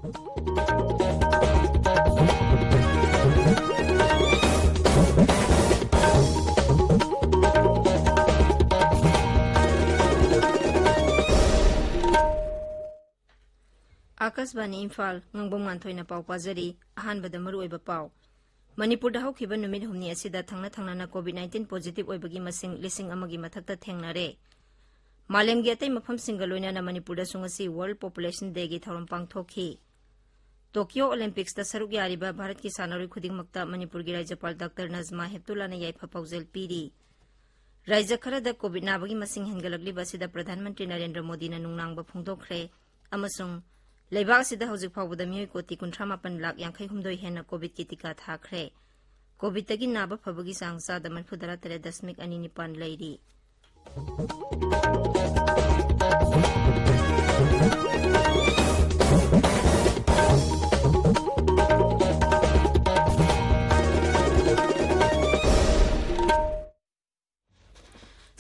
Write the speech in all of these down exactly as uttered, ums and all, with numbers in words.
ꯑꯥꯀꯥꯁꯕꯥꯅꯤ ꯏꯝꯐꯥꯜ, ꯉꯥꯡꯕꯝ ꯉꯥꯟꯊꯣꯏꯅ ꯄꯥꯎ ꯄꯥꯖꯔꯤ꯫ ꯑꯍꯥꯟꯕꯗ ꯃꯔꯨꯑꯣꯏꯕ ꯄꯥꯎ꯫ ꯃꯅꯤꯄꯨꯔꯗ ꯍꯧꯈꯤꯕ ꯅꯨꯃꯤꯠ ꯍꯨꯝꯅꯤ ꯑꯁꯤꯗ ꯊꯪꯅ ꯊꯪꯅꯅ COVID nineteen positive ꯑꯣꯏꯕꯒꯤ ꯃꯁꯤꯡ ꯂꯤꯁꯤꯡ ꯑꯃꯒꯤ ꯃꯊꯛꯇ ꯊꯦꯡꯅꯔꯦ꯫ ꯃꯥꯂꯦꯝꯒꯤ ꯑꯇꯩ ꯃꯐꯝꯁꯤꯡꯒ ꯂꯣꯏꯅꯅ ꯃꯅꯤꯄꯨꯔꯗꯁꯨ ꯉꯁꯤ World Population Dayꯒꯤ ꯊꯧꯔꯝ ꯄꯥꯡꯊꯣꯛꯈꯤ꯫ ꯇꯣꯀꯤꯌꯣ ꯑꯣꯂꯤꯝꯄꯤꯛꯁꯇ ꯁꯔꯨꯛ ꯌꯥꯔꯤꯕ ꯚꯥꯔꯠꯀꯤ ꯁꯥꯟꯅꯔꯣꯏ ꯈꯨꯗꯤꯡꯃꯛꯇ ꯃꯅꯤꯄꯨꯔꯒꯤ ꯔꯥꯖ꯭ꯌꯄꯥꯜ ꯗꯥꯛꯇꯔ ꯅꯖꯃꯥ ꯍꯦꯞꯇꯨꯂꯥꯅ ꯌꯥꯏꯐ ꯄꯥꯎꯖꯦꯜ ꯄꯤꯔꯤ꯫ ꯔꯥꯖ꯭ꯌ ꯈꯔꯗ COVID ꯅꯥꯕꯒꯤ ꯃꯁꯤꯡ ꯍꯦꯟꯒꯠꯂꯛꯂꯤꯕ ꯑꯁꯤꯗ ꯄ꯭ꯔꯙꯥꯟ ꯃꯟꯇ꯭ꯔꯤ ꯅꯔꯦꯟꯗ꯭ꯔ ꯃꯣꯗꯤꯅ ꯅꯨꯡꯅꯥꯡꯕ ꯐꯣꯡꯗꯣꯛꯈ꯭ꯔꯦ꯫ ꯑꯃꯁꯨꯡ ꯂꯩꯕꯥꯛ ꯑꯁꯤꯗ ꯍꯧꯖꯤꯛ ꯐꯥꯎꯕꯗ ꯃꯤꯑꯣꯏ ꯀꯣꯇꯤ ꯀꯨꯟꯊ꯭ꯔꯥ ꯃꯥꯄꯟ ꯂꯥꯈ ꯌꯥꯡꯈꯩ ꯍꯨꯝꯗꯣꯏ ꯍꯦꯟꯅ COVIDꯀꯤ ꯇꯤꯀꯥ ꯊꯥꯈ꯭ꯔꯦ꯫ COVIDꯇꯒꯤ ꯅꯥꯕ ꯐꯕꯒꯤ ꯆꯥꯡ ꯆꯥꯗ ꯃꯔꯤꯐꯨ ꯇꯔꯥ ꯇꯔꯦꯠ ꯗꯁꯃꯤꯛ ꯑꯅꯤ ꯅꯤꯄꯥꯟ ꯂꯩꯔꯤ꯫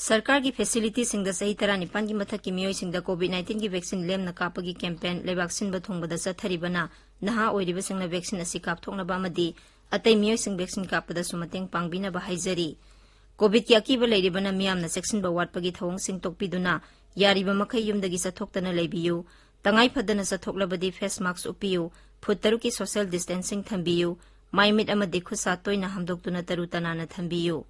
ꯁꯔꯀꯥꯔꯒꯤ facilityꯁꯤꯡꯗ ꯆꯍꯤ ꯇꯔꯥꯅꯤꯄꯥꯟꯒꯤ ꯃꯊꯛꯀꯤ ꯃꯤꯑꯣꯏꯁꯤꯡꯗ COVID nineteen ꯒꯤ vaccine ꯂꯦꯝꯅ ꯀꯥꯞꯄꯒꯤ campaign ꯂꯩꯕꯥꯛ ꯁꯤꯟꯕ ꯊꯨꯡꯕꯗ ꯆꯠꯊꯔꯤꯕꯅ ꯅꯍꯥ ꯑꯣꯏꯔꯤꯕꯁꯤꯡꯅ vaccine ꯑꯁꯤ ꯀꯥꯞꯊꯣꯛꯅꯕ ꯑꯃꯗꯤ ꯑꯇꯩ ꯃꯤꯑꯣꯏꯁꯤꯡ vaccine ꯀꯥꯞꯄꯗꯁꯨ ꯃꯇꯦꯡ ꯄꯥꯡꯕꯤꯅꯕ ꯍꯥꯏꯖꯔꯤ꯫ COVIDꯀꯤ ꯑꯀꯤꯕ ꯂꯩꯔꯤꯕꯅ ꯃꯤꯌꯥꯝꯅ ꯆꯦꯛꯁꯤꯟꯕ ꯋꯥꯠꯄꯒꯤ ꯊꯧꯑꯣꯡꯁꯤꯡ ꯇꯣꯛꯄꯤꯗꯨꯅ ꯌꯥꯔꯤꯕ ꯃꯈꯩ ꯌꯨꯝꯗꯒꯤ ꯆꯠꯊꯣꯛꯇꯅ ꯂꯩꯕꯤꯌꯨ꯫ ꯇꯉꯥꯏ ꯐꯗꯅ ꯆꯠꯊꯣꯛꯂꯕꯗꯤ face mask ꯎꯞꯄꯤꯌꯨ, ꯐꯨꯠ ꯇꯔꯨꯛꯀꯤ social distancing ꯊꯝꯕꯤꯌꯨ, ꯃꯥꯏ ꯃꯤꯠ ꯑꯃꯗꯤ ꯈꯨꯠ ꯁꯥ ꯇꯣꯏꯅ ꯍꯥꯝꯗꯣꯛꯇꯨꯅ ꯇꯔꯨ ꯇꯅꯥꯟꯅ ꯊꯝꯕꯤꯌꯨ꯫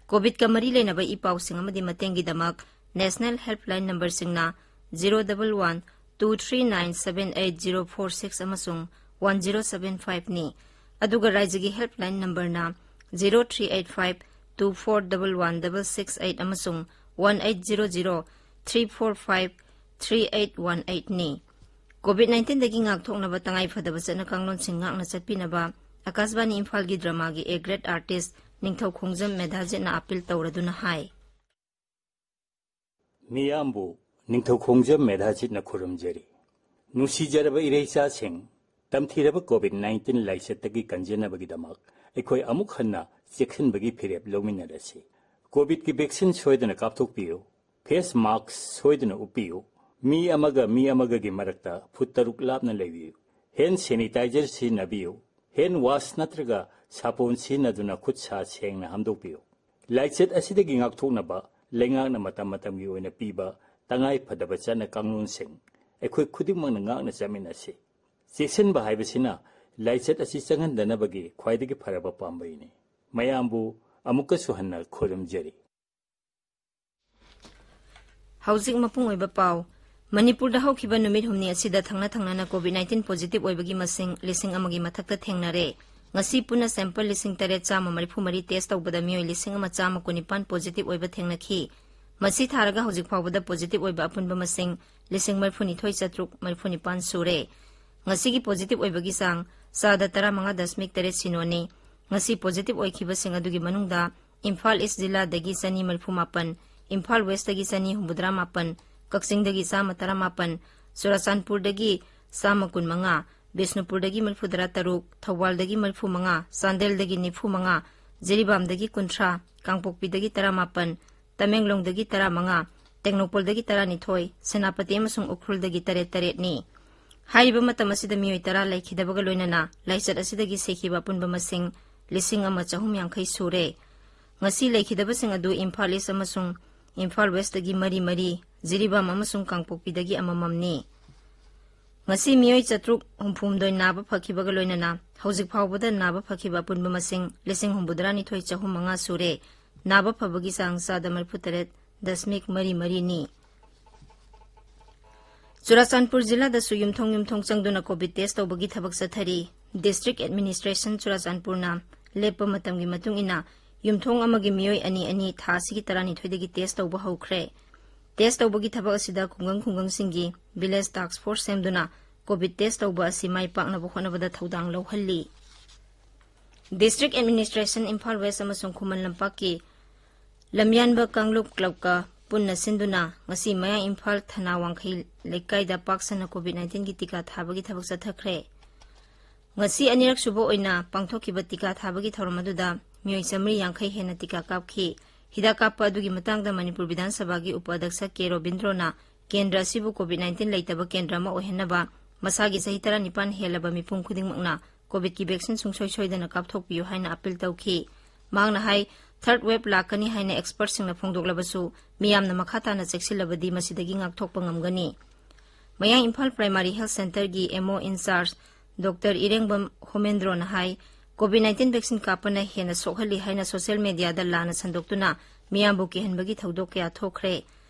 COVIDꯀ ꯃꯔꯤ ꯂꯩꯅꯕ ꯏ ꯄꯥꯎꯁꯤꯡ ꯑꯃꯗꯤ ꯃꯇꯦꯡꯒꯤꯗꯃꯛ National Helpline numberꯁꯤꯡꯅ zero double one two three nine seven eight zero four six ꯑꯃꯁꯨꯡ one zero seven five ꯅꯤ꯫ ꯑꯗꯨꯒ ꯔꯥꯖ꯭ꯌꯒꯤ helpline numberꯅ zero three eight five two four double one double six eight ꯑꯃꯁꯨꯡ one eight zero zero three four five three eight one eight ꯅꯤ꯫ COVID nineteen ꯗꯒꯤ ꯉꯥꯛꯊꯣꯛꯅꯕ ꯇꯉꯥꯏ ꯐꯗꯕ ꯆꯠꯅ ꯀꯥꯡꯂꯣꯟꯁꯤꯡ ꯉꯥꯛꯅ ꯆꯠꯄꯤꯅꯕ ꯑꯥꯀꯥꯁꯕꯥꯅꯤ ꯏꯝꯐꯥꯜꯒꯤ dramaꯒꯤ A grade artist ꯅꯤꯡꯊꯧ ꯈꯣꯡꯖꯝ ꯃꯦꯙꯥꯖꯤꯠꯅ appeal ꯇꯧꯔꯗꯨꯅ ꯍꯥꯏ꯫ ꯃꯤꯌꯥꯝꯕꯨ ꯅꯤꯡꯊꯧ ꯈꯣꯡꯖꯝ ꯃꯦꯙꯥꯖꯤꯠꯅ ꯈꯨꯔꯨꯝꯖꯔꯤ꯫ ꯅꯨꯡꯁꯤꯖꯔꯕ ꯏꯔꯩꯆꯥꯁꯤꯡ, ꯇꯝꯊꯤꯔꯕ COVID nineteen ꯂꯥꯏꯆꯠꯇꯒꯤ ꯀꯟꯖꯅꯕꯒꯤꯗꯃꯛ ꯑꯩꯈꯣꯏ ꯑꯃꯨꯛ ꯍꯟꯅ ꯆꯦꯛꯁꯤꯟꯕꯒꯤ ꯐꯤꯔꯦꯞ ꯂꯧꯃꯤꯟꯅꯔꯁꯤ꯫ COVIDꯀꯤ vaccine ꯁꯣꯏꯗꯅ ꯀꯥꯞꯊꯣꯛꯄꯤꯌꯨ꯫ Face mask ꯁꯣꯏꯗꯅ ꯎꯞꯄꯤꯌꯨ꯫ ꯃꯤ ꯑꯃꯒ ꯃꯤ ꯑꯃꯒꯒꯤ ꯃꯔꯛꯇ ꯐꯨꯠ ꯇꯔꯨꯛ ꯂꯥꯞꯅ ꯂꯩꯕꯤꯌꯨ꯫ ꯍꯦꯟ ꯁꯦꯅꯤꯇꯥꯏꯖꯔ ꯁꯤꯖꯤꯟꯅꯕꯤꯌꯨ꯫ ꯍꯦꯟ ꯋꯥꯁ ꯅꯠꯇ꯭ꯔꯒ ꯁꯥꯄꯣꯟ ꯁꯤꯖꯤꯟꯅꯗꯨꯅ ꯈꯨꯠ ꯁꯥ ꯁꯦꯡꯅ ꯍꯥꯝꯗꯣꯛꯄꯤꯌꯨ꯫ ꯂꯥꯏꯆꯠ ꯑꯁꯤꯗꯒꯤ ꯉꯥꯛꯊꯣꯛꯅꯕ ꯂꯩꯉꯥꯛꯅ ꯃꯇꯝ ꯃꯇꯝꯒꯤ ꯑꯣꯏꯅ ꯄꯤꯕ ꯇꯉꯥꯏ ꯐꯗꯕ ꯆꯠꯅ ꯀꯥꯡꯂꯣꯟꯁꯤꯡ ꯑꯩꯈꯣꯏ ꯈꯨꯗꯤꯡꯃꯛꯅ ꯉꯥꯛꯅ ꯆꯠꯃꯤꯟꯅꯁꯤ꯫ ꯆꯦꯛꯁꯤꯟꯕ ꯍꯥꯏꯕꯁꯤꯅ ꯂꯥꯏꯆꯠ ꯑꯁꯤ ꯆꯪꯍꯟꯗꯅꯕꯒꯤ ꯈ꯭ꯋꯥꯏꯗꯒꯤ ꯐꯔꯕ ꯄꯥꯝꯕꯩꯅꯤ꯫ ꯃꯌꯥꯝꯕꯨ ꯑꯃꯨꯛꯀꯁꯨ ꯍꯟꯅ ꯈꯨꯔꯨꯝꯖꯔꯤ꯫ ꯍꯧꯖꯤꯛ ꯃꯄꯨꯡ ꯑꯣꯏꯕ ꯄꯥꯎ꯫ ꯃꯅꯤꯄꯨꯔꯗ ꯍꯧꯈꯤꯕ ꯅꯨꯃꯤꯠ ꯍꯨꯝꯅꯤ ꯑꯁꯤꯗ ꯊꯪꯅ ꯊꯪꯅꯅ COVID nineteen positive ꯑꯣꯏꯕꯒꯤ ꯃꯁꯤꯡ ꯂꯤꯁꯤꯡ ꯑꯃꯒꯤ ꯃꯊꯛꯇ ꯊꯦꯡꯅꯔꯦ꯫ ꯉꯁꯤ ꯄꯨꯟꯅ sample ꯂꯤꯁꯤꯡ ꯇꯔꯦꯠ ꯆꯥꯝꯃ ꯃꯔꯤꯐꯨ ꯃꯔꯤ test ꯇꯧꯕꯗ ꯃꯤꯑꯣꯏ ꯂꯤꯁꯤꯡ ꯑꯃ ꯆꯥꯝꯃ ꯀꯨꯟꯅꯤꯄꯥꯟ positive ꯑꯣꯏꯕ ꯊꯦꯡꯅꯈꯤ꯫ ꯃꯁꯤ ꯊꯥꯔꯒ ꯍꯧꯖꯤꯛ ꯐꯥꯎꯕꯗ positive ꯑꯣꯏꯕ ꯑꯄꯨꯟꯕ ꯃꯁꯤꯡ ꯂꯤꯁꯤꯡ ꯃꯔꯤꯐꯨ ꯅꯤꯊꯣꯏ ꯆꯥꯇ꯭ꯔꯨꯛ ꯃꯔꯤꯐꯨ ꯅꯤꯄꯥꯟ ꯁꯨꯔꯦ꯫ ꯉꯁꯤꯒꯤ positive ꯑꯣꯏꯕꯒꯤ ꯆꯥꯡ ꯆꯥꯗ ꯇꯔꯥꯃꯉꯥ ꯗꯁꯃꯤꯛ ꯇꯔꯦꯠ ꯁꯤꯅꯣꯅꯤ꯫ ꯉꯁꯤ positive ꯑꯣꯏꯈꯤꯕꯁꯤꯡ ꯑꯗꯨꯒꯤ ꯃꯅꯨꯡꯗ ꯏꯝꯐꯥꯜ ꯏꯁ ꯖꯤꯂꯥꯗꯒꯤ ꯆꯅꯤ ꯃꯔꯤꯐꯨ ꯃꯥꯄꯟ, ꯏꯝꯐꯥꯜ ꯋꯦꯁꯇꯒꯤ ꯆꯅꯤ ꯍꯨꯝꯐꯨꯇꯔꯥ ꯃꯥꯄꯟ, ꯀꯛꯆꯤꯡꯗꯒꯤ ꯆꯥꯝꯃ ꯇꯔꯥꯃꯥꯄꯟ, ꯆꯨꯔꯥꯆꯥꯟꯄꯨꯔꯗꯒꯤ ꯆꯥꯝꯃ ꯀꯨꯟꯃꯉꯥ, ꯕꯤꯁꯅꯨꯄꯨꯔꯗꯒꯤ ꯃꯔꯤꯐꯨꯇꯔꯥ ꯇꯔꯨꯛ, ꯊꯧꯕꯥꯜꯗꯒꯤ ꯃꯔꯤꯐꯨ ꯃꯉꯥ, ꯆꯥꯟꯗꯦꯜꯗꯒꯤ ꯅꯤꯐꯨ ꯃꯉꯥ, ꯖꯤꯔꯤꯕꯥꯝꯗꯒꯤ ꯀꯨꯟꯊ꯭ꯔꯥ, ꯀꯥꯡꯄꯣꯛꯄꯤꯗꯒꯤ ꯇꯔꯥꯃꯥꯄꯟ, ꯇꯃꯦꯡꯂꯣꯡꯗꯒꯤ ꯇꯔꯥꯃꯉꯥ, ꯇꯦꯡꯅꯧꯄꯜꯗꯒꯤ ꯇꯔꯥꯅꯤꯊꯣꯏ, ꯁꯦꯅꯥꯄꯇꯤ ꯑꯃꯁꯨꯡ ꯎꯈ꯭ꯔꯨꯜꯗꯒꯤ ꯇꯔꯦꯠ ꯇꯔꯦꯠꯅꯤ꯫ ꯍꯥꯏꯔꯤꯕ ꯃꯇꯝ ꯑꯁꯤꯗ ꯃꯤꯑꯣꯏ ꯇꯔꯥ ꯂꯩꯈꯤꯗꯕꯒ ꯂꯣꯏꯅꯅ ꯂꯥꯏꯆꯠ ꯑꯁꯤꯗꯒꯤ ꯁꯤꯈꯤꯕ ꯑꯄꯨꯟꯕ ꯃꯁꯤꯡ ꯂꯤꯁꯤꯡ ꯑꯃ ꯆꯍꯨꯝ ꯌꯥꯡꯈꯩ ꯁꯨꯔꯦ꯫ ꯉꯁꯤ ꯂꯩꯈꯤꯗꯕꯁꯤꯡ ꯑꯗꯨ ꯏꯝꯐꯥꯜ ꯏꯁ ꯑꯃꯁꯨꯡ ꯏꯝꯐꯥꯜ ꯋꯦꯁꯇꯒꯤ ꯃꯔꯤ ꯃꯔꯤ, ꯖꯤꯔꯤꯕꯥꯝ ꯑꯃꯁꯨꯡ ꯀꯥꯡꯄꯣꯛꯄꯤꯗꯒꯤ ꯑꯃꯃꯝꯅꯤ꯫ ꯉꯁꯤ ꯃꯤꯑꯣꯏ ꯆꯥꯇ꯭ꯔꯨꯛ ꯍꯨꯝꯐꯨꯍꯨꯝꯗꯣꯏ ꯅꯥꯕ ꯐꯈꯤꯕꯒ ꯂꯣꯏꯅꯅ ꯍꯧꯖꯤꯛ ꯐꯥꯎꯕꯗ ꯅꯥꯕ ꯐꯈꯤꯕ ꯑꯄꯨꯟꯕ ꯃꯁꯤꯡ ꯂꯤꯁꯤꯡ ꯍꯨꯝꯐꯨꯇꯔꯥ ꯅꯤꯊꯣꯏ ꯆꯍꯨꯝ ꯃꯉꯥ ꯁꯨꯔꯦ꯫ ꯅꯥꯕ ꯐꯕꯒꯤ ꯆꯥꯡ ꯆꯥꯗ ꯃꯔꯤꯐꯨ ꯇꯔꯦꯠ ꯗꯁꯃꯤꯛ ꯃꯔꯤ ꯃꯔꯤꯅꯤ꯫ ꯆꯨꯔꯥꯆꯥꯟꯄꯨꯔ ꯖꯤꯂꯥꯗꯁꯨ ꯌꯨꯝꯊꯣꯡ ꯌꯨꯝꯊꯣꯡ ꯆꯪꯗꯨꯅ COVID test ꯇꯧꯕꯒꯤ ꯊꯕꯛ ꯆꯠꯊꯔꯤ꯫ District Administration ꯆꯨꯔꯥꯆꯥꯟꯄꯨꯔꯅ ꯂꯦꯞꯄ ꯃꯇꯝꯒꯤ ꯃꯇꯨꯡ ꯏꯟꯅ ꯌꯨꯝꯊꯣꯡ ꯑꯃꯒꯤ ꯃꯤꯑꯣꯏ ꯑꯅꯤ ꯑꯅꯤ ꯊꯥ ꯑꯁꯤꯒꯤ ꯇꯔꯥꯅꯤꯊꯣꯏꯗꯒꯤ test ꯇꯧꯕ ꯍꯧꯈ꯭ꯔꯦ꯫ Test ꯇꯧꯕꯒꯤ ꯊꯕꯛ ꯑꯁꯤꯗ ꯈꯨꯡꯒꯪ ꯈꯨꯡꯒꯪꯁꯤꯡꯒꯤ village task force ꯁꯦꯝꯗꯨꯅ COVID test ꯇꯧꯕ ꯑꯁꯤ ꯃꯥꯏ ꯄꯥꯛꯅꯕ ꯍꯣꯠꯅꯕꯗ ꯊꯧꯗꯥꯡ ꯂꯧꯍꯜꯂꯤ꯫ District Administration ꯏꯝꯐꯥꯜ ꯋꯦꯁ ꯑꯃꯁꯨꯡ ꯈꯨꯃꯟ ꯂꯝꯄꯥꯛꯀꯤ ꯂꯝꯌꯥꯟꯕ ꯀꯥꯡꯂꯨꯞ clubꯀ ꯄꯨꯟꯅ ꯁꯤꯟꯗꯨꯅ ꯉꯁꯤ ꯃꯌꯥꯡ ꯏꯝꯐꯥꯜ ꯊꯅꯥ ꯋꯥꯡꯈꯩ ꯂꯩꯀꯥꯏꯗ ꯄꯥꯛ ꯁꯟꯅ COVID nineteenꯒꯤ ꯇꯤꯀꯥ ꯊꯥꯕꯒꯤ ꯊꯕꯛ ꯆꯠꯊꯈ꯭ꯔꯦ꯫ ꯉꯁꯤ ꯑꯅꯤꯔꯛ ꯁꯨꯕ ꯑꯣꯏꯅ ꯄꯥꯡꯊꯣꯛꯈꯤꯕ ꯇꯤꯀꯥ ꯊꯥꯕꯒꯤ ꯊꯧꯔꯝ ꯑꯗꯨꯗ ꯃꯤꯑꯣꯏ ꯆꯥꯃꯔꯤ ꯌꯥꯡꯈꯩ ꯍꯦꯟꯅ ꯇꯤꯀꯥ ꯀꯥꯞꯈꯤ꯫ ꯍꯤꯗꯥꯛ ꯀꯥꯞꯄ ꯑꯗꯨꯒꯤ ꯃꯇꯥꯡꯗ ꯃꯅꯤꯄꯨꯔ ꯕꯤꯙꯥꯟ ꯁꯚꯥꯒꯤ ꯎꯄ ꯑꯙ꯭ꯌꯛꯁ ꯀꯦ ꯔꯣꯕꯤꯟꯗ꯭ꯔꯣꯅ ꯀꯦꯟꯗ꯭ꯔ ꯑꯁꯤꯕꯨ COVID nineteen ꯂꯩꯇꯕ ꯀꯦꯟꯗ꯭ꯔ ꯑꯃ ꯑꯣꯏꯍꯟꯅꯕ ꯃꯁꯥꯒꯤ ꯆꯍꯤ ꯇꯔꯥꯅꯤꯄꯥꯟ ꯍꯦꯜꯂꯕ ꯃꯤꯄꯨꯝ ꯈꯨꯗꯤꯡꯃꯛꯅ COVID-ꯀꯤ vaccine ꯁꯨꯡꯁꯣꯏ ꯁꯣꯏꯗꯅ ꯀꯥꯞꯊꯣꯛꯄꯤꯌꯨ ꯍꯥꯏꯅ appeal ꯇꯧꯈꯤ꯫ ꯃꯍꯥꯛꯅ ꯍꯥꯏ, third wave ꯂꯥꯛꯀꯅꯤ ꯍꯥꯏꯅ expertꯁꯤꯡꯅ ꯐꯣꯡꯗꯣꯛꯂꯕꯁꯨ ꯃꯤꯌꯥꯝꯅ ꯃꯈꯥ ꯇꯥꯅ ꯆꯦꯛꯁꯤꯜꯂꯕꯗꯤ ꯃꯁꯤꯗꯒꯤ ꯉꯥꯛꯊꯣꯛꯄ ꯉꯝꯒꯅꯤ꯫ ꯃꯌꯥꯡ Imphal Primary Health Centreꯒꯤ M O in charge Doctor ꯏꯔꯦꯡꯕꯝ ꯍꯣꯃꯦꯟꯗ꯭ꯔꯣꯅ high, COVID nineteen vaccine ꯀꯥꯞꯄꯅ ꯍꯦꯟꯅ ꯁꯣꯛꯍꯜꯂꯤ ꯍꯥꯏꯅ social mediaꯗ ꯂꯥꯟꯅ ꯁꯟꯗꯣꯛꯇꯨꯅ ꯃꯤꯌꯥꯝꯕꯨ ꯀꯤꯍꯟꯕꯒꯤ ꯊꯧꯗꯣꯛ ꯀꯌꯥ ꯊꯣꯛꯈ꯭ꯔꯦ꯫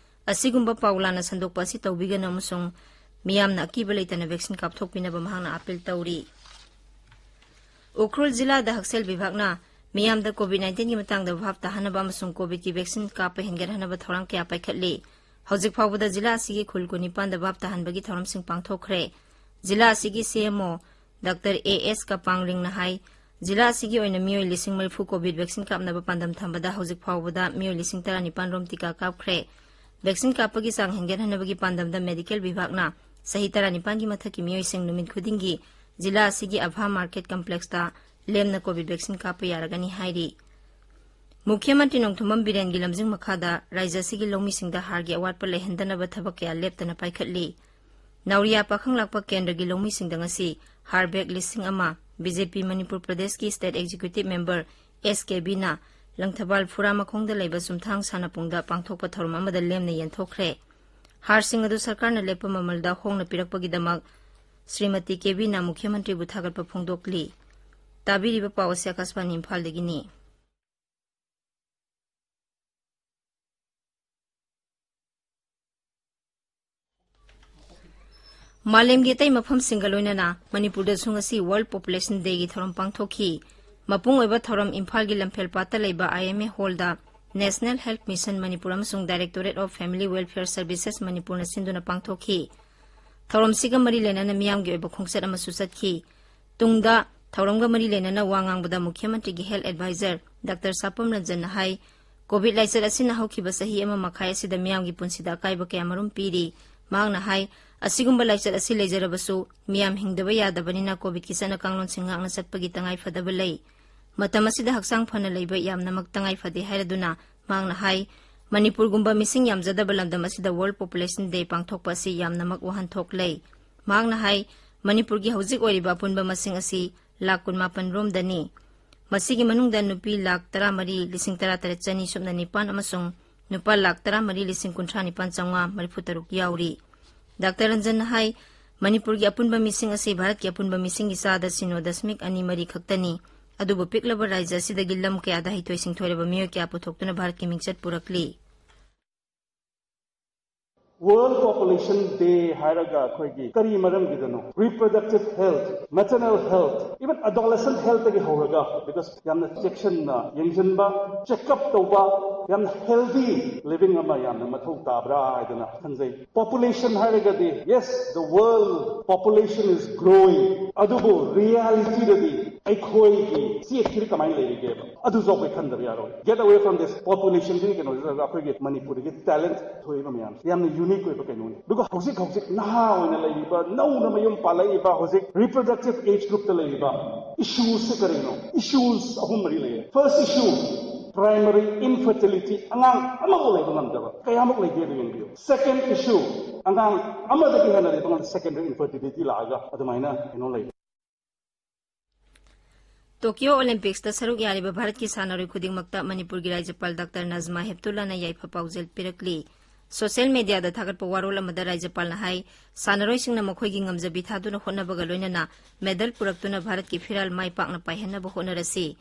ꯑꯁꯤꯒꯨꯝꯕ ꯄꯥꯎ ꯂꯥꯟꯅ ꯁꯟꯗꯣꯛꯄ ꯑꯁꯤ ꯇꯧꯕꯤꯒꯅꯨ ꯑꯃꯁꯨꯡ ꯃꯤꯌꯥꯝꯅ ꯑꯀꯤꯕ ꯂꯩꯇꯅ vaccine ꯀꯥꯞꯊꯣꯛꯄꯤꯅꯕ ꯃꯍꯥꯛꯅ appeal ꯇꯧꯔꯤ꯫ ꯎꯈ꯭ꯔꯨꯜ ꯖꯤꯂꯥꯗ ꯍꯛꯁꯦꯜ ꯕꯤꯚꯥꯒꯅ ꯃꯤꯌꯥꯝꯗ COVID nineteenꯒꯤ ꯃꯇꯥꯡꯗ ꯚꯥꯞ ꯇꯥꯍꯟꯅꯕ ꯑꯃꯁꯨꯡ COVIDꯀꯤ vaccine ꯀꯥꯞꯄ ꯍꯦꯟꯒꯠꯍꯟꯅꯕ ꯊꯧꯔꯥꯡ ꯀꯌꯥ ꯄꯥꯏꯈꯠꯂꯤ꯫ ꯍꯧꯖꯤꯛ ꯐꯥꯎꯕꯗ ꯖꯤꯂꯥ ꯑꯁꯤꯒꯤ ꯈꯨꯜ ꯀꯨꯟꯅꯤꯄꯥꯟꯗ ꯚꯥꯞ ꯇꯥꯍꯟꯕꯒꯤ ꯊꯧꯔꯝꯁꯤꯡ ꯄꯥꯡꯊꯣꯛꯈ꯭ꯔꯦ꯫ ꯖꯤꯂꯥ ꯑꯁꯤꯒꯤ C M O Doctor A S ꯀꯄꯥꯡꯂꯤꯡꯅ ꯍꯥꯏ, ꯖꯤꯂꯥ ꯑꯁꯤꯒꯤ ꯑꯣꯏꯅ ꯃꯤꯑꯣꯏ ꯂꯤꯁꯤꯡ ꯃꯔꯤꯐꯨ COVID vaccine ꯀꯥꯞꯅꯕ ꯄꯥꯟꯗꯝ ꯊꯝꯕꯗ ꯍꯧꯖꯤꯛ ꯐꯥꯎꯕꯗ ꯃꯤꯑꯣꯏ ꯂꯤꯁꯤꯡ ꯇꯔꯥꯅꯤꯄꯥꯟ ꯔꯣꯝ ꯇꯤꯀꯥ ꯀꯥꯞꯈ꯭ꯔꯦ꯫ Vaccine ꯀꯥꯞꯄꯒꯤ ꯆꯥꯡ ꯍꯦꯟꯒꯠꯍꯟꯅꯕꯒꯤ ꯄꯥꯟꯗꯝꯗ medical ꯕꯤꯚꯥꯒꯅ ꯆꯍꯤ ꯇꯔꯥꯅꯤꯄꯥꯟꯒꯤ ꯃꯊꯛꯀꯤ ꯃꯤꯑꯣꯏꯁꯤꯡ ꯅꯨꯃꯤꯠ ꯈꯨꯗꯤꯡꯒꯤ ꯖꯤꯂꯥ ꯑꯁꯤꯒꯤ ꯑꯚꯥ market complexꯇ ꯂꯦꯝꯅ COVID vaccine ꯀꯥꯞꯄ ꯌꯥꯔꯒꯅꯤ ꯍꯥꯏꯔꯤ꯫ ꯃꯨꯈ꯭ꯌ ꯃꯟꯇ꯭ꯔꯤ ꯅꯣꯡꯊꯣꯝꯕꯝ ꯕꯤꯔꯦꯟꯒꯤ ꯂꯝꯖꯤꯡ ꯃꯈꯥꯗ ꯔꯥꯖ꯭ꯌ ꯑꯁꯤꯒꯤ ꯂꯧꯃꯤꯁꯤꯡꯗ ꯍꯥꯔꯒꯤ ꯑꯋꯥꯠꯄ ꯂꯩꯍꯟꯗꯅꯕ ꯊꯕꯛ ꯀꯌꯥ ꯂꯦꯞꯇꯅ ꯄꯥꯏꯈꯠꯂꯤ꯫ ꯅꯥꯎꯔꯤꯌꯥ ꯄꯥꯈꯪ ꯂꯥꯛꯄ ꯀꯦꯟꯗ꯭ꯔꯒꯤ ꯂꯧꯃꯤꯁꯤꯡꯗ ꯉꯁꯤ ꯍꯥꯔ bag ꯂꯤꯁꯤꯡ ꯑꯃ, B J P ꯃꯅꯤꯄꯨꯔ ꯄ꯭ꯔꯗꯦꯁꯀꯤ state executive member S K Bꯅ Langthabal ꯐꯨꯔꯥ ꯃꯈꯣꯡꯗ ꯂꯩꯕ ꯆꯨꯝꯊꯥꯡ ꯁꯥꯟꯅꯄꯨꯡꯗ ꯄꯥꯡꯊꯣꯛꯄ ꯊꯧꯔꯝ ꯑꯃꯗ ꯂꯦꯝꯅ ꯌꯦꯟꯊꯣꯛꯈ꯭ꯔꯦ꯫ ꯍꯥꯔꯁꯤꯡ ꯑꯗꯨ ꯁꯔꯀꯥꯔꯅ ꯂꯦꯞꯄ ꯃꯃꯜꯗ ꯍꯣꯡꯅ ꯄꯤꯔꯛꯄꯒꯤꯗꯃꯛ ꯁ꯭ꯔꯤꯃꯇꯤ ꯀꯦꯕꯤꯅ ꯃꯨꯈ꯭ꯌ ꯃꯟꯇ꯭ꯔꯤꯕꯨ ꯊꯥꯒꯠꯄ ꯐꯣꯡꯗꯣꯛꯂꯤ꯫ ꯇꯥꯕꯤꯔꯤꯕ ꯄꯥꯎ ꯑꯁꯤ ꯑꯀꯥꯁꯕꯥꯅꯤ ꯏꯝꯐꯥꯜꯗꯒꯤꯅꯤ꯫ ꯃꯥꯂꯦꯝꯒꯤ ꯑꯇꯩ ꯃꯐꯝꯁꯤꯡꯒ ꯂꯣꯏꯅꯅ ꯃꯅꯤꯄꯨꯔꯗꯁꯨ ꯉꯁꯤ World Population Dayꯒꯤ ꯊꯧꯔꯝ ꯄꯥꯡꯊꯣꯛꯈꯤ꯫ ꯃꯄꯨꯡ ꯑꯣꯏꯕ ꯊꯧꯔꯝ ꯏꯝꯐꯥꯜꯒꯤ ꯂꯝꯐꯦꯜ ꯄꯥꯠꯇ ꯂꯩꯕ I M A hallꯗ National Health Mission Manipur ꯑꯃꯁꯨꯡ Directorate of Family Welfare Services ꯃꯅꯤꯄꯨꯔꯅ ꯁꯤꯟꯗꯨꯅ ꯄꯥꯡꯊꯣꯛꯈꯤ꯫ ꯊꯧꯔꯝꯁꯤꯒ ꯃꯔꯤ ꯂꯩꯅꯅ ꯃꯤꯌꯥꯝꯒꯤ ꯑꯣꯏꯕ ꯈꯣꯡꯆꯠ ꯑꯃꯁꯨ ꯆꯠꯈꯤ꯫ ꯇꯨꯡꯗ ꯊꯧꯔꯝꯒ ꯃꯔꯤ ꯂꯩꯅꯅ ꯋꯥ ꯉꯥꯡꯕꯗ ꯃꯨꯈ꯭ꯌ ꯃꯟꯇ꯭ꯔꯤꯒꯤ health advisor Doctor ꯁꯥꯄꯝ ꯔꯟꯖꯟꯅ ꯍꯥꯏ, COVID ꯂꯥꯏꯆꯠ ꯑꯁꯤꯅ ꯍꯧꯈꯤꯕ ꯆꯍꯤ ꯑꯃ ꯃꯈꯥꯏ ꯑꯁꯤꯗ ꯃꯤꯌꯥꯝꯒꯤ ꯄꯨꯟꯁꯤꯗ ꯑꯀꯥꯏꯕ ꯀꯌꯥꯃꯔꯨꯝ ꯄꯤꯔꯤ꯫ ꯃꯍꯥꯛꯅ ꯍꯥꯏ, ꯑꯁꯤꯒꯨꯝꯕ ꯂꯥꯏꯆꯠ ꯑꯁꯤ ꯂꯩꯖꯔꯕꯁꯨ ꯃꯤꯌꯥꯝ ꯍꯤꯡꯗꯕ ꯌꯥꯗꯕꯅꯤꯅ COVIDꯀꯤ ꯆꯠꯅ ꯀꯥꯡꯂꯣꯟꯁꯤꯡ ꯉꯥꯛꯅ ꯆꯠꯄꯒꯤ ꯇꯉꯥꯏ ꯐꯗꯕ ꯂꯩ꯫ ꯃꯇꯝ ꯑꯁꯤꯗ ꯍꯛꯆꯥꯡ ꯐꯅ ꯂꯩꯕ ꯌꯥꯝꯅꯃꯛ ꯇꯉꯥꯏ ꯐꯗꯦ ꯍꯥꯏꯔꯗꯨꯅ ꯃꯍꯥꯛꯅ ꯍꯥꯏ, ꯃꯅꯤꯄꯨꯔꯒꯨꯝꯕ ꯃꯤꯁꯤꯡ ꯌꯥꯝꯖꯗꯕ ꯂꯝꯗꯝ ꯑꯁꯤꯗ World Population Day ꯄꯥꯡꯊꯣꯛꯄ ꯑꯁꯤ ꯌꯥꯝꯅꯃꯛ ꯋꯥꯍꯟꯊꯣꯛ ꯂꯩ꯫ ꯃꯍꯥꯛꯅ ꯍꯥꯏ, ꯃꯅꯤꯄꯨꯔꯒꯤ ꯍꯧꯖꯤꯛ ꯑꯣꯏꯔꯤꯕ ꯑꯄꯨꯟꯕ ꯃꯁꯤꯡ ꯑꯁꯤ ꯂꯥꯈ ꯀꯨꯟꯃꯥꯄꯟ ꯔꯣꯝꯗꯅꯤ꯫ ꯃꯁꯤꯒꯤ ꯃꯅꯨꯡꯗ ꯅꯨꯄꯤ ꯂꯥꯈ ꯇꯔꯥꯃꯔꯤ ꯂꯤꯁꯤꯡ ꯇꯔꯥꯇꯔꯦꯠ ꯆꯅꯤ ꯁꯨꯞꯅ ꯅꯤꯄꯥꯟ ꯑꯃꯁꯨꯡ ꯅꯨꯄꯥ ꯂꯥꯈ ꯇꯔꯥꯃꯔꯤ ꯂꯤꯁꯤꯡ ꯀꯨꯟꯊ꯭ꯔꯥ ꯅꯤꯄꯥꯟ ꯆꯥꯝꯃꯉꯥ ꯃꯔꯤꯐꯨ ꯇꯔꯨꯛ ꯌꯥꯎꯔꯤ꯫ ꯗꯥꯛꯇꯔ ꯔꯟꯖꯟꯅ ꯍꯥꯏ, ꯃꯅꯤꯄꯨꯔꯒꯤ ꯑꯄꯨꯟꯕ ꯃꯤꯁꯤꯡ ꯑꯁꯤ ꯚꯥꯔꯠꯀꯤ ꯑꯄꯨꯟꯕ ꯃꯤꯁꯤꯡꯒꯤ ꯆꯥꯗ ꯁꯤꯅꯣ ꯗꯁꯃꯤꯛ ꯑꯅꯤ ꯃꯔꯤ ꯈꯛꯇꯅꯤ꯫ ꯑꯗꯨꯕꯨ ꯄꯤꯛꯂꯕ ꯔꯥꯖ꯭ꯌ ꯑꯁꯤꯗꯒꯤ ꯂꯝ ꯀꯌꯥꯗ ꯍꯩꯊꯣꯏ ꯁꯤꯡꯊꯣꯏꯔꯕ ꯃꯤꯑꯣꯏ ꯀꯌꯥ ꯄꯨꯊꯣꯛꯇꯨꯅ ꯚꯥꯔꯠꯀꯤ ꯃꯤꯡꯆꯠ ꯄꯨꯔꯛꯂꯤ꯫ World Population Day ꯍꯥꯏꯔꯒ ꯑꯩꯈꯣꯏꯒꯤ ꯀꯔꯤ ꯃꯔꯝꯒꯤꯗꯅꯣ? Reproductive health, maternal health, even adolescent health ꯇꯒꯤ ꯍꯧꯔꯒ, because ꯌꯥꯝꯅ ꯆꯦꯛꯁꯤꯟꯅ ꯌꯦꯡꯁꯤꯟꯕ, check up ꯇꯧꯕ, ꯌꯥꯝꯅ healthy living ꯑꯃ ꯌꯥꯝꯅ ꯃꯊꯧ ꯇꯥꯕ꯭ꯔꯥ ꯍꯥꯏꯗꯅ ꯈꯟꯖꯩ꯫ Population ꯍꯥꯏꯔꯒꯗꯤ, yes, the world population is growing, ꯑꯗꯨꯕꯨ reality ꯗꯗꯤ ꯑꯩꯈꯣꯏꯒꯤ ꯆꯦꯛꯁꯤꯗꯤ ꯀꯃꯥꯏꯅ ꯂꯩꯔꯤꯒꯦꯕ? ꯑꯗꯨꯁꯨ ꯑꯩꯈꯣꯏ ꯈꯟꯗꯕ ꯌꯥꯔꯣꯏ꯫ Get away from this population ꯁꯤꯒꯤ ꯀꯩꯅꯣꯁꯤꯗ ꯑꯩꯈꯣꯏꯒꯤ ꯃꯅꯤꯄꯨꯔꯗꯒꯤ talent ꯊꯣꯛꯏꯕ ꯃꯌꯥꯝꯁꯦ ꯌꯥꯝꯅ unique ꯑꯣꯏꯕ ꯀꯩꯅꯣꯅꯤ꯫ ꯑꯗꯨꯒ ꯍꯧꯖꯤꯛ ꯍꯧꯖꯤꯛ ꯅꯍꯥ ꯑꯣꯏꯅ ꯂꯩꯔꯤꯕ, ꯅꯧꯅ ꯃꯌꯨꯝ ꯄꯥꯜꯂꯛꯏꯕ, ꯍꯧꯖꯤꯛ reproductive age group ꯇ ꯂꯩꯔꯤꯕ issues ꯁꯦ ꯀꯔꯤꯅꯣ? Issues ꯑꯍꯨꯝ ꯃꯔꯤ ꯂꯩꯌꯦ꯫ First issue, primary infertility, ꯑꯉꯥꯡ ꯑꯃꯐꯥꯎ ꯂꯩꯕ ꯉꯝꯗꯕ ꯀꯌꯥꯃꯨꯛ ꯂꯩꯒꯦ ꯑꯗꯨ ꯌꯦꯡꯕꯤꯌꯨ꯫ Second issue, ꯑꯉꯥꯡ ꯑꯃꯗꯒꯤ ꯍꯦꯟꯅ ꯂꯩꯕ ꯉꯝꯗ secondary infertility ꯂꯥꯛꯑꯒ ꯑꯗꯨꯃꯥꯏꯅ ꯀꯩꯅꯣ ꯂꯩꯕ꯫ ꯇꯣꯀꯤꯌꯣ ꯑꯣꯂꯤꯝꯄꯤꯛꯁꯇ ꯁꯔꯨꯛ ꯌꯥꯔꯤꯕ ꯚꯥꯔꯠꯀꯤ ꯁꯥꯟꯅꯔꯣꯏ ꯈꯨꯗꯤꯡꯃꯛꯇ ꯃꯅꯤꯄꯨꯔꯒꯤ ꯔꯥꯖ꯭ꯌꯄꯥꯜ ꯗꯥꯛꯇꯔ ꯅꯖꯃꯥ ꯍꯦꯞꯇꯨꯜꯂꯥꯅ ꯌꯥꯏꯐ ꯄꯥꯎꯖꯦꯜ ꯄꯤꯔꯛꯂꯤ꯫ ꯁꯣꯁꯤꯌꯦꯜ ꯃꯦꯗꯤꯌꯥꯗ ꯊꯥꯒꯠꯄ ꯋꯥꯔꯣꯜ ꯑꯃꯗ ꯔꯥꯖ꯭ꯌꯄꯥꯜꯅ ꯍꯥꯏ, ꯁꯥꯟꯅꯔꯣꯏꯁꯤꯡꯅ ꯃꯈꯣꯏꯒꯤ ꯉꯝꯖꯕꯤ ꯊꯥꯗꯨꯅ ꯍꯣꯠꯅꯕꯒ ꯂꯣꯏꯅꯅ ꯃꯦꯗꯜ ꯄꯨꯔꯛꯇꯨꯅ ꯚꯥꯔꯠꯀꯤ ꯐꯤꯔꯥꯜ ꯃꯥꯏ ꯄꯥꯛꯅ ꯄꯥꯏꯍꯟꯅꯕ ꯍꯣꯠꯅꯔꯁꯤ꯫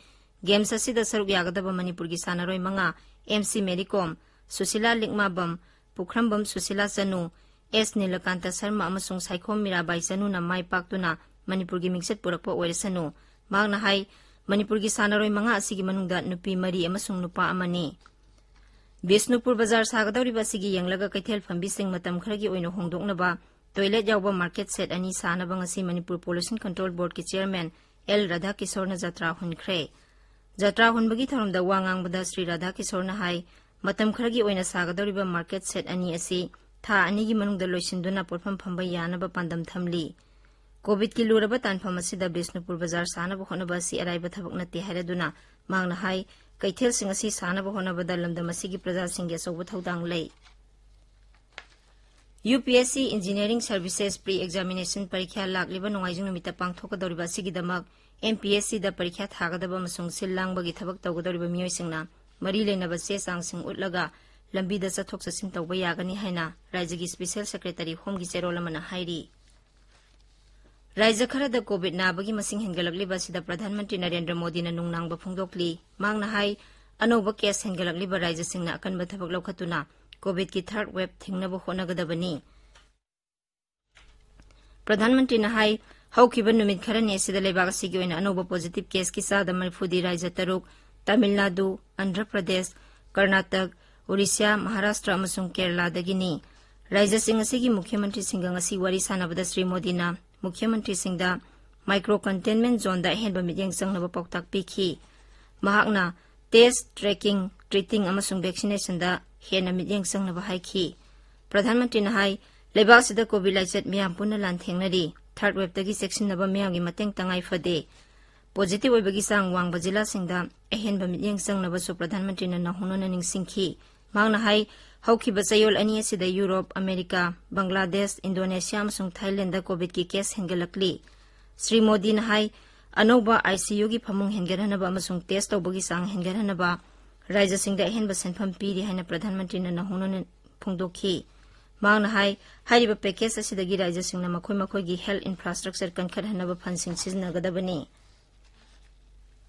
ꯒꯦꯝꯁ ꯑꯁꯤꯗ ꯁꯔꯨꯛ ꯌꯥꯒꯗꯕ ꯃꯅꯤꯄꯨꯔꯒꯤ ꯁꯥꯟꯅꯔꯣꯏ ꯃꯉꯥ, ꯑꯦꯝ ꯁꯤ ꯃꯦꯔꯤ ꯀꯣꯝ, ꯁꯨꯁꯤꯂꯥ ꯂꯤꯛꯃꯥꯕꯝ, ꯄꯨꯈ꯭ꯔꯝꯕꯝ ꯁꯨꯁꯤꯂꯥ ꯆꯅꯨ, ꯑꯦꯁ ꯅꯤꯂꯀꯥꯟꯇ ꯁꯔꯃ ꯑꯃꯁꯨꯡ ꯁꯥꯏꯈꯣꯝ ꯃꯤꯔꯥꯕꯥꯏ ꯆꯅꯨꯅ ꯃꯥꯏ ꯄꯥꯛꯇꯨꯅ ꯃꯅꯤꯄꯨꯔꯒꯤ ꯃꯤꯡꯆꯠ ꯄꯨꯔꯛꯄ ꯑꯣꯏꯔꯁꯅꯨ꯫ ꯃꯍꯥꯛꯅ ꯍꯥꯏ, ꯃꯅꯤꯄꯨꯔꯒꯤ ꯁꯥꯟꯅꯔꯣꯏ ꯃꯉꯥ ꯑꯁꯤꯒꯤ ꯃꯅꯨꯡꯗ ꯅꯨꯄꯤ ꯃꯔꯤ ꯑꯃꯁꯨꯡ ꯅꯨꯄꯥ ꯑꯃꯅꯤ꯫ ꯕꯤꯁꯅꯨꯄꯨꯔ ꯕꯖꯥꯔ ꯁꯥꯒꯗꯧꯔꯤꯕ ꯑꯁꯤꯒꯤ ꯌꯦꯡꯂꯒ ꯀꯩꯊꯦꯜ ꯐꯝꯕꯤꯁꯤꯡ ꯃꯇꯝ ꯈꯔꯒꯤ ꯑꯣꯏꯅ ꯍꯣꯡꯗꯣꯛꯅꯕ toilet ꯌꯥꯎꯕ market shed ꯑꯅꯤ ꯁꯥꯅꯕ ꯉꯁꯤ ꯃꯅꯤꯄꯨꯔ Pollution Control Board ꯀꯤ chairman ꯑꯦꯜ ꯔꯥꯙꯥꯀꯤꯁꯣꯔꯅ ꯖꯇ꯭ꯔꯥ ꯍꯨꯟꯈ꯭ꯔꯦ꯫ ꯖꯇ꯭ꯔꯥ ꯍꯨꯟꯕꯒꯤ ꯊꯧꯔꯝꯗ ꯋꯥ ꯉꯥꯡꯕꯗ ꯁ꯭ꯔꯤ ꯔꯥꯙꯥꯀꯤꯁꯣꯔꯅ ꯍꯥꯏ, ꯃꯇꯝ ꯈꯔꯒꯤ ꯑꯣꯏꯅ ꯁꯥꯒꯗꯧꯔꯤꯕ market shed ꯑꯅꯤ ꯑꯁꯤ ꯊꯥ ꯑꯅꯤꯒꯤ ꯃꯅꯨꯡꯗ ꯂꯣꯏꯁꯤꯟꯗꯨꯅ ꯄꯣꯠꯐꯝ ꯐꯝꯕ ꯌꯥꯅꯕ ꯄꯥꯟꯗꯝ ꯊꯝꯂꯤ꯫ ꯀꯣꯚꯤꯗꯀꯤ ꯂꯨꯔꯕ ꯇꯥꯟꯐꯝ ꯑꯁꯤꯗ ꯕꯤꯁꯅꯨꯄꯨꯔ ꯕꯖꯥꯔ ꯁꯥꯅꯕ ꯍꯣꯠꯅꯕ ꯑꯁꯤ ꯑꯔꯥꯏꯕ ꯊꯕꯛ ꯅꯠꯇꯦ ꯍꯥꯏꯔꯗꯨꯅ ꯃꯍꯥꯛꯅ ꯍꯥꯏ, ꯀꯩꯊꯦꯜꯁꯤꯡ ꯑꯁꯤ ꯁꯥꯅꯕ ꯍꯣꯠꯅꯕꯗ ꯂꯝꯗꯝ ꯑꯁꯤꯒꯤ ꯄ꯭ꯔꯖꯥꯁꯤꯡꯒꯤ ꯑꯆꯧꯕ ꯊꯧꯗꯥꯡ ꯂꯩ꯫ UPSC Engineering Services Pre-Examination ꯄꯔꯤꯈ꯭ꯌꯥ ꯂꯥꯛꯂꯤꯕ ꯅꯣꯡꯃꯥꯏꯖꯤꯡ ꯅꯨꯃꯤꯠꯇ ꯄꯥꯡꯊꯣꯛꯀꯗꯧꯔꯤꯕ ꯑꯁꯤꯒꯤꯗꯃꯛ MPSCꯗ ꯄꯔꯤꯈ꯭ꯌꯥ ꯊꯥꯒꯗꯕ ꯑꯃꯁꯨꯡ ꯁꯤꯜ ꯂꯥꯡꯕꯒꯤ ꯊꯕꯛ ꯇꯧꯒꯗꯧꯔꯤꯕ ꯃꯤꯑꯣꯏꯁꯤꯡꯅ ꯃꯔꯤ ꯂꯩꯅꯕ ꯆꯦ ꯆꯥꯡꯁꯤꯡ ꯎꯠꯂꯒ ꯂꯝꯕꯤꯗ ꯆꯠꯊꯣꯛ ꯆꯠꯁꯤꯟ ꯇꯧꯕ ꯌꯥꯒꯅꯤ ꯍꯥꯏꯅ ꯔꯥꯖ꯭ꯌꯒꯤ Special Secretary Homeꯒꯤ ꯆꯦꯔꯣꯜ ꯑꯃꯅ ꯍꯥꯏꯔꯤ꯫ ꯔꯥꯖ꯭ꯌ ꯈꯔꯗ COVID ꯅꯥꯕꯒꯤ ꯃꯁꯤꯡ ꯍꯦꯟꯒꯠꯂꯛꯂꯤꯕ ꯑꯁꯤꯗ ꯄ꯭ꯔꯙꯥꯟ ꯃꯟꯇ꯭ꯔꯤ ꯅꯔꯦꯟꯗ꯭ꯔ ꯃꯣꯗꯤꯅ ꯅꯨꯡꯅꯥꯡꯕ ꯐꯣꯡꯗꯣꯛꯂꯤ꯫ ꯃꯍꯥꯛꯅ ꯍꯥꯏ, ꯑꯅꯧꯕ case ꯍꯦꯟꯒꯠꯂꯛꯂꯤꯕ ꯔꯥꯖ꯭ꯌꯁꯤꯡꯅ ꯑꯀꯟꯕ ꯊꯕꯛ ꯂꯧꯈꯠꯇꯨꯅ COVIDꯀꯤ third wave ꯊꯤꯡꯅꯕ ꯍꯣꯠꯅꯒꯗꯕꯅꯤ꯫ ꯄ꯭ꯔꯙꯥꯟ ꯃꯟꯇ꯭ꯔꯤꯅ ꯍꯥꯏ, ꯍꯧꯈꯤꯕ ꯅꯨꯃꯤꯠ ꯈꯔꯅꯤ ꯑꯁꯤꯗ ꯂꯩꯕꯥꯛ ꯑꯁꯤꯒꯤ ꯑꯣꯏꯅ ꯑꯅꯧꯕ positive caseꯀꯤ ꯆꯥꯗ ꯃꯔꯤꯐꯨꯗꯤ ꯔꯥꯖ꯭ꯌ ꯇꯔꯨꯛ, ꯇꯥꯃꯤꯜ ꯅꯥꯗꯨ, ꯑꯟꯙ꯭ꯔ ꯄ꯭ꯔꯗꯦꯁ, ꯀꯔꯅꯥꯇꯛ, ꯎꯔꯤꯁ꯭ꯌꯥ, ꯃꯍꯥꯔꯥꯁꯇ꯭ꯔ ꯑꯃꯁꯨꯡ ꯀꯦꯔꯂꯥꯗꯒꯤꯅꯤ꯫ ꯔꯥꯖ꯭ꯌꯁꯤꯡ ꯑꯁꯤꯒꯤ ꯃꯨꯈ꯭ꯌ ꯃꯟꯇ꯭ꯔꯤꯁꯤꯡꯒ ꯉꯁꯤ ꯋꯥꯔꯤ ꯁꯥꯟꯅꯕꯗ ꯁ꯭ꯔꯤ ꯃꯣꯗꯤꯅ ꯃꯨꯈ꯭ꯌ ꯃꯟꯇ꯭ꯔꯤꯁꯤꯡꯗ micro containment zoneꯗ ꯑꯍꯦꯟꯕ ꯃꯤꯠꯌꯦꯡ ꯆꯪꯅꯕ ꯄꯥꯎꯇꯥꯛ ꯄꯤꯈꯤ꯫ ꯃꯍꯥꯛꯅ test, tracking, treating ꯑꯃꯁꯨꯡ vaccinationꯗ ꯍꯦꯟꯅ ꯃꯤꯠꯌꯦꯡ ꯆꯪꯅꯕ ꯍꯥꯏꯈꯤ꯫ ꯄ꯭ꯔꯙꯥꯟ ꯃꯟꯇ꯭ꯔꯤꯅ ꯍꯥꯏ, ꯂꯩꯕꯥꯛ ꯑꯁꯤꯗ COVID ꯂꯥꯏꯆꯠ ꯃꯤꯌꯥꯝ ꯄꯨꯟꯅ ꯂꯥꯟꯊꯦꯡꯅꯔꯤ꯫ Third waveꯇꯒꯤ ꯆꯦꯛꯁꯤꯟꯅꯕ ꯃꯤꯌꯥꯝꯒꯤ ꯃꯇꯦꯡ ꯇꯉꯥꯏ ꯐꯗꯦ꯫ Positive ꯑꯣꯏꯕꯒꯤ ꯆꯥꯡ ꯋꯥꯡꯕ ꯖꯤꯂꯥꯁꯤꯡꯗ ꯑꯍꯦꯟꯕ ꯃꯤꯠꯌꯦꯡ ꯆꯪꯅꯕꯁꯨ ꯄ꯭ꯔꯙꯥꯟ ꯃꯟꯇ꯭ꯔꯤꯅ ꯅꯧꯍꯧꯅꯅ ꯅꯤꯡꯁꯤꯡꯈꯤ꯫ ꯃꯍꯥꯛꯅ ꯍꯥꯏ, ꯍꯧꯈꯤꯕ ꯆꯌꯣꯜ ꯑꯅꯤ ꯑꯁꯤꯗ ꯌꯨꯔꯣꯞ, ꯑꯃꯦꯔꯤꯀꯥ, ꯕꯪꯒ꯭ꯂꯥꯗꯦꯁ, ꯏꯟꯗꯣꯅꯦꯁꯤꯌꯥ ꯑꯃꯁꯨꯡ ꯊꯥꯏꯂꯦꯟꯗ COVIDꯀꯤ case ꯍꯦꯟꯒꯠꯂꯛꯂꯤ꯫ ꯁ꯭ꯔꯤ ꯃꯣꯗꯤꯅ ꯍꯥꯏ, ꯑꯅꯧꯕ ICUꯒꯤ ꯐꯃꯨꯡ ꯍꯦꯟꯒꯠꯍꯟꯅꯕ ꯑꯃꯁꯨꯡ test ꯇꯧꯕꯒꯤ ꯆꯥꯡ ꯍꯦꯟꯒꯠꯍꯟꯅꯕ ꯔꯥꯖ꯭ꯌꯁꯤꯡꯗ ꯑꯍꯦꯟꯕ ꯁꯦꯟꯐꯝ ꯄꯤꯔꯤ ꯍꯥꯏꯅ ꯄ꯭ꯔꯙꯥꯟ ꯃꯟꯇ꯭ꯔꯤꯅ ꯅꯧꯍꯧꯅꯅ ꯐꯣꯡꯗꯣꯛꯈꯤ꯫ ꯃꯍꯥꯛꯅ ꯍꯥꯏ, ꯍꯥꯏꯔꯤꯕ package ꯑꯁꯤꯗꯒꯤ ꯔꯥꯖ꯭ꯌꯁꯤꯡꯅ ꯃꯈꯣꯏ ꯃꯈꯣꯏꯒꯤ health infrastructure ꯀꯟꯈꯠꯍꯟꯅꯕ fundꯁꯤꯡ ꯁꯤꯖꯤꯟꯅꯒꯗꯕꯅꯤ꯫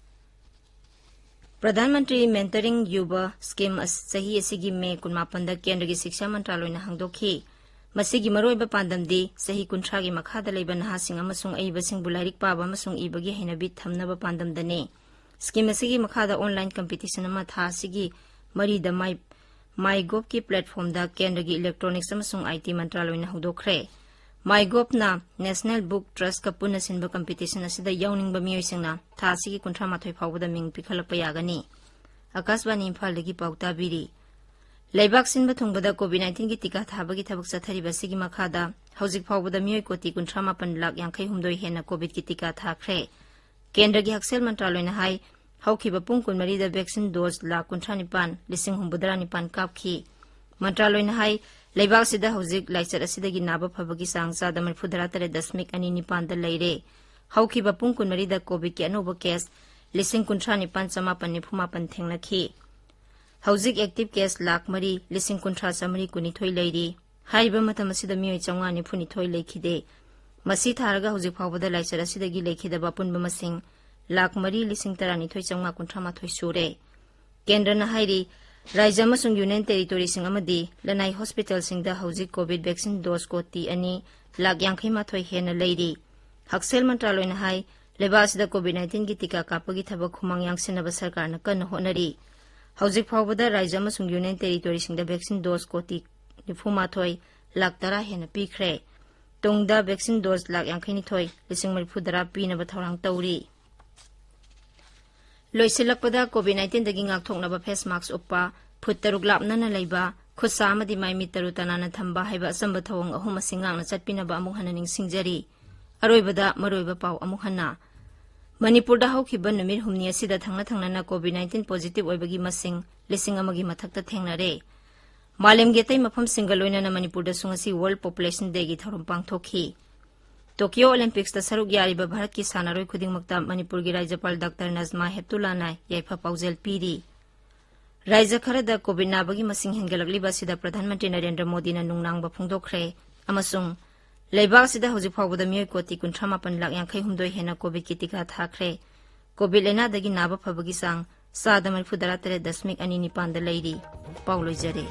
Pradhan Mantri Mentoring Yuva Scheme ꯑꯁ-, ꯆꯍꯤ ꯑꯁꯤꯒꯤ ꯃꯦ ꯀꯨꯟꯃꯥꯄꯟꯗ ꯀꯦꯟꯗ꯭ꯔꯒꯤ ꯁꯤꯛꯁꯥ ꯃꯟꯇ꯭ꯔꯥꯂꯣꯏꯅ ꯍꯥꯡꯗꯣꯛꯈꯤ꯫ ꯃꯁꯤꯒꯤ ꯃꯔꯨꯑꯣꯏꯕ ꯄꯥꯟꯗꯝꯗꯤ ꯆꯍꯤ ꯀꯨꯟꯊ꯭ꯔꯥꯒꯤ ꯃꯈꯥꯗ ꯂꯩꯕ ꯅꯍꯥꯁꯤꯡ ꯑꯃꯁꯨꯡ ꯑꯏꯕꯁꯤꯡꯕꯨ ꯂꯥꯏꯔꯤꯛ ꯄꯥꯕ ꯑꯃꯁꯨꯡ ꯏꯕꯒꯤ ꯍꯩꯅꯕꯤ ꯊꯝꯅꯕ ꯄꯥꯟꯗꯝꯗꯅꯤ꯫ Scheme ꯑꯁꯤꯒꯤ ꯃꯈꯥꯗ online competition ꯑꯃ ꯊꯥ ꯑꯁꯤꯒꯤ ꯃꯔꯤꯗ My, MyGovꯀꯤ platformꯗ ꯀꯦꯟꯗ꯭ꯔꯒꯤ Electronics ꯑꯃꯁꯨꯡ IT ꯃꯟꯇ꯭ꯔꯥꯂꯣꯏꯅ ꯍꯧꯗꯣꯛꯈ꯭ꯔꯦ꯫ MyGovꯅ National Book Trustꯀ ꯄꯨꯟꯅ ꯁꯤꯟꯕ competition ꯑꯁꯤꯗ ꯌꯥꯎꯅꯤꯡꯕ ꯃꯤꯑꯣꯏꯁꯤꯡꯅ ꯊꯥ ꯑꯁꯤꯒꯤ ꯀꯨꯟꯊ꯭ꯔꯥ ꯃꯥꯊꯣꯏ ꯐꯥꯎꯕꯗ ꯃꯤꯡ ꯄꯤꯈꯠꯂꯛꯄ ꯌꯥꯒꯅꯤ꯫ ꯑꯀꯥꯁꯕꯥꯅꯤ ꯏꯝꯐꯥꯜꯗꯒꯤ ꯄꯥꯎ ꯇꯥꯕꯤꯔꯤ꯫ ꯂꯩꯕꯥꯛ ꯁꯤꯟꯕ ꯊꯨꯡꯕꯗ COVID nineteenꯒꯤ ꯇꯤꯀꯥ ꯊꯥꯕꯒꯤ ꯊꯕꯛ ꯆꯠꯊꯔꯤꯕ ꯑꯁꯤꯒꯤ ꯃꯈꯥꯗ ꯍꯧꯖꯤꯛ ꯐꯥꯎꯕꯗ ꯃꯤꯑꯣꯏ ꯀꯣꯇꯤ ꯀꯨꯟꯊ꯭ꯔꯥ ꯃꯥꯄꯟ ꯂꯥꯈ ꯌꯥꯡꯈꯩ ꯍꯨꯝꯗꯣꯏ ꯍꯦꯟꯅ COVIDꯀꯤ ꯇꯤꯀꯥ ꯊꯥꯈ꯭ꯔꯦ꯫ ꯀꯦꯟꯗ꯭ꯔꯒꯤ ꯍꯛꯁꯦꯜ ꯃꯟꯇ꯭ꯔꯥꯂꯣꯏꯅ ꯍꯥꯏ, ꯍꯧꯈꯤꯕ ꯄꯨꯡ ꯀꯨꯟꯃꯔꯤꯗ vaccine dose ꯂꯥꯈ ꯀꯨꯟꯊ꯭ꯔꯥ ꯅꯤꯄꯥꯟ, ꯂꯤꯁꯤꯡ ꯍꯨꯝꯐꯨꯇꯔꯥ ꯅꯤꯄꯥꯟ ꯀꯥꯞꯈꯤ꯫ ꯃꯟꯇ꯭ꯔꯥꯂꯣꯏꯅ ꯍꯥꯏ, ꯂꯩꯕꯥꯛꯁꯤꯗ ꯍꯧꯖꯤꯛ ꯂꯥꯏꯆꯠ ꯑꯁꯤꯗꯒꯤ ꯅꯥꯕ ꯐꯕꯒꯤ ꯆꯥꯡ ꯆꯥꯗ ꯃꯔꯤꯐꯨ ꯇꯔꯥ ꯇꯔꯦꯠ ꯗꯁꯃꯤꯛ ꯑꯅꯤ ꯅꯤꯄꯥꯟꯗ ꯂꯩꯔꯦ꯫ ꯍꯧꯈꯤꯕ ꯄꯨꯡ ꯀꯨꯟꯃꯔꯤꯗ ꯀꯣꯚꯤꯗꯀꯤ ꯑꯅꯧꯕ ꯀꯦꯁ ꯂꯤꯁꯤꯡ ꯀꯨꯟꯊ꯭ꯔꯥ ꯅꯤꯄꯥꯟ ꯆꯃꯥꯄꯟ ꯅꯤꯐꯨ ꯃꯥꯄꯟ ꯊꯦꯡꯅꯈꯤ꯫ ꯍꯧꯖꯤꯛ ꯑꯦꯛꯇꯤꯚ ꯀꯦꯁ ꯂꯥꯈ ꯃꯔꯤ ꯂꯤꯁꯤꯡ ꯀꯨꯟꯊ꯭ꯔꯥ ꯆꯥꯃꯔꯤ ꯀꯨꯟꯅꯤꯊꯣꯏ ꯂꯩꯔꯤ꯫ ꯍꯥꯏꯔꯤꯕ ꯃꯇꯝ ꯑꯁꯤꯗ ꯃꯤꯑꯣꯏ ꯆꯥꯝꯃꯉꯥ ꯅꯤꯐꯨ ꯅꯤꯊꯣꯏ ꯂꯩꯈꯤꯗꯦ꯫ ꯃꯁꯤ ꯊꯥꯔꯒ ꯍꯧꯖꯤꯛ ꯐꯥꯎꯕꯗ ꯂꯥꯏꯆꯠ ꯑꯁꯤꯗꯒꯤ ꯂꯩꯈꯤꯗꯕ ꯑꯄꯨꯟꯕ ꯃꯁꯤꯡ ꯂꯥꯈ ꯃꯔꯤ ꯂꯤꯁꯤꯡ ꯇꯔꯥꯅꯤꯊꯣꯏ ꯆꯥꯝꯃꯉꯥ ꯀꯨꯟꯊ꯭ꯔꯥ ꯃꯥꯊꯣꯏ ꯁꯨꯔꯦ꯫ ꯀꯦꯟꯗ꯭ꯔꯅ ꯍꯥꯏꯔꯤ, ꯔꯥꯖ꯭ꯌ ꯑꯃꯁꯨꯡ ꯌꯨꯅꯤꯌꯟ ꯇꯦꯔꯤꯇꯣꯔꯤꯁꯤꯡ ꯑꯃꯗꯤ ꯂꯅꯥꯏ ꯍꯣꯁꯄꯤꯇꯥꯜꯁꯤꯡꯗ ꯍꯧꯖꯤꯛ ꯀꯣꯚꯤꯗ ꯚꯦꯛꯁꯤꯟ ꯗꯣꯁ ꯀꯣꯇꯤ ꯑꯅꯤ ꯂꯥꯈ ꯌꯥꯡꯈꯩ ꯃꯥꯊꯣꯏ ꯍꯦꯟꯅ ꯂꯩꯔꯤ꯫ ꯍꯛꯁꯦꯜ ꯃꯟꯇ꯭ꯔꯥꯂꯣꯏꯅ ꯍꯥꯏ, ꯂꯩꯕꯥꯛ ꯑꯁꯤꯗ ꯀꯣꯚꯤꯗ ꯅꯥꯏꯟꯇꯤꯟꯒꯤ ꯇꯤꯀꯥ ꯀꯥꯞꯄꯒꯤ ꯊꯕꯛ ꯈꯨꯃꯥꯡ ꯌꯥꯡꯁꯤꯟꯅꯕ ꯁꯔꯀꯥꯔꯅ ꯀꯟꯅ ꯍꯣꯠꯅꯔꯤ꯫ ꯍꯧꯖꯤꯛ ꯐꯥꯎꯕꯗ ꯔꯥꯖ꯭ꯌ ꯑꯃꯁꯨꯡ ꯌꯨꯅꯤꯌꯟ ꯇꯦꯔꯤꯇꯣꯔꯤꯁꯤꯡꯗ ꯚꯦꯛꯁꯤꯟ ꯗꯣꯁ ꯀꯣꯇꯤ ꯅꯤꯐꯨ ꯃꯥꯊꯣꯏ ꯂꯥꯈ ꯇꯔꯥ ꯍꯦꯟꯅ ꯄꯤꯈ꯭ꯔꯦ꯫ ꯇꯨꯡꯗ ꯚꯦꯛꯁꯤꯟ ꯗꯣꯁ ꯂꯥꯈ ꯌꯥꯡꯈꯩ ꯅꯤꯊꯣꯏ ꯂꯤꯁꯤꯡ ꯃꯔꯤꯐꯨ ꯇꯔꯥ ꯄꯤꯅꯕ ꯊꯧꯔꯥꯡ ꯇꯧꯔꯤ꯫ ꯂꯣꯏꯁꯤꯜꯂꯛꯄꯗ, ꯀꯣꯚꯤꯗ ꯅꯥꯏꯟꯇꯤꯟꯗꯒꯤ ꯉꯥꯛꯊꯣꯛꯅꯕ ꯐꯦꯁ ꯃꯥꯛꯁ ꯎꯞꯄ, ꯐꯨꯠ ꯇꯔꯨꯛ ꯂꯥꯞꯅꯅ ꯂꯩꯕ, ꯈꯨꯠ ꯁꯥ ꯑꯃꯗꯤ ꯃꯥꯏ ꯃꯤꯠ ꯇꯔꯨ ꯇꯅꯥꯟꯅ ꯊꯝꯕ ꯍꯥꯏꯕ ꯑꯆꯝꯕ ꯊꯧꯑꯣꯡ ꯑꯍꯨꯝ ꯑꯁꯤ ꯉꯥꯛꯅ ꯆꯠꯄꯤꯅꯕ ꯑꯃꯨꯛ ꯍꯟꯅ ꯅꯤꯡꯁꯤꯡꯖꯔꯤ꯫ ꯑꯔꯣꯏꯕꯗ ꯃꯔꯨꯑꯣꯏꯕ ꯄꯥꯎ ꯑꯃꯨꯛ ꯍꯟꯅ꯫ ꯃꯅꯤꯄꯨꯔꯗ ꯍꯧꯈꯤꯕ ꯅꯨꯃꯤꯠ ꯍꯨꯝꯅꯤ ꯑꯁꯤꯗ ꯊꯪꯅ ꯊꯪꯅꯅ ꯀꯣꯚꯤꯗ ꯅꯥꯏꯟꯇꯤꯟ ꯄꯣꯖꯤꯇꯤꯚ ꯑꯣꯏꯕꯒꯤ ꯃꯁꯤꯡ ꯂꯤꯁꯤꯡ ꯑꯃꯒꯤ ꯃꯊꯛꯇ ꯊꯦꯡꯅꯔꯦ꯫ ꯃꯥꯂꯦꯝꯒꯤ ꯑꯇꯩ ꯃꯐꯝꯁꯤꯡꯒ ꯂꯣꯏꯅꯅ ꯃꯅꯤꯄꯨꯔꯗꯁꯨ ꯉꯁꯤ ꯋꯥꯔꯜꯗ ꯄꯣꯄꯨꯂꯦꯁꯟ ꯗꯦꯒꯤ ꯊꯧꯔꯝ ꯄꯥꯡꯊꯣꯛꯈꯤ꯫ ꯇꯣꯀꯤꯌꯣ ꯑꯣꯂꯦꯝꯄꯤꯛꯁꯇ ꯁꯔꯨꯛ ꯌꯥꯔꯤꯕ ꯚꯥꯔꯠꯀꯤ ꯁꯥꯟꯅꯔꯣꯏ ꯈꯨꯗꯤꯡꯃꯛꯇ ꯃꯅꯤꯄꯨꯔꯒꯤ ꯔꯥꯖ꯭ꯌꯄꯥꯜ ꯗꯥꯛꯇꯔ ꯅꯖꯃꯥ ꯍꯦꯞꯇꯨꯂꯥꯅ ꯌꯥꯏꯐ ꯄꯥꯎꯖꯦꯜ ꯄꯤꯔꯤ꯫ ꯔꯥꯖ꯭ꯌ ꯈꯔꯗ ꯀꯣꯚꯤꯗ ꯅꯥꯕꯒꯤ ꯃꯁꯤꯡ ꯍꯦꯟꯒꯠꯂꯛꯂꯤꯕ ꯑꯁꯤꯗ ꯄ꯭ꯔꯙꯥꯟ ꯃꯟꯇ꯭ꯔꯤ ꯅꯔꯦꯟꯗ꯭ꯔ ꯃꯣꯗꯤꯅ ꯅꯨꯡꯅꯥꯡꯕ ꯐꯣꯡꯗꯣꯛꯈ꯭ꯔꯦ ꯑꯃꯁꯨꯡ ꯂꯩꯕꯥꯛ ꯑꯁꯤꯗ ꯍꯧꯖꯤꯛ ꯐꯥꯎꯕꯗ ꯃꯤꯑꯣꯏ ꯀꯣꯇꯤ ꯀꯨꯟꯊ꯭ꯔꯥ ꯃꯥꯄꯟ ꯂꯥꯈ ꯌꯥꯡꯈꯩ ꯍꯨꯝꯗꯣꯏ ꯍꯦꯟꯅ ꯀꯣꯚꯤꯗꯀꯤ ꯇꯤꯀꯥ ꯊꯥꯈ꯭ꯔꯦ꯫ ꯀꯣꯚꯤꯗ ꯂꯥꯏꯅꯥꯗꯒꯤ ꯅꯥꯕ ꯐꯕꯒꯤ ꯆꯥꯡ ꯆꯥꯗ ꯃꯔꯤꯐꯨ ꯇꯔꯥ ꯇꯔꯦꯠ ꯗꯁꯃꯤꯛ ꯑꯅꯤ ꯅꯤꯄꯥꯟꯗ ꯂꯩꯔꯤ꯫ ꯄꯥꯎ ꯂꯣꯏꯖꯔꯦ꯫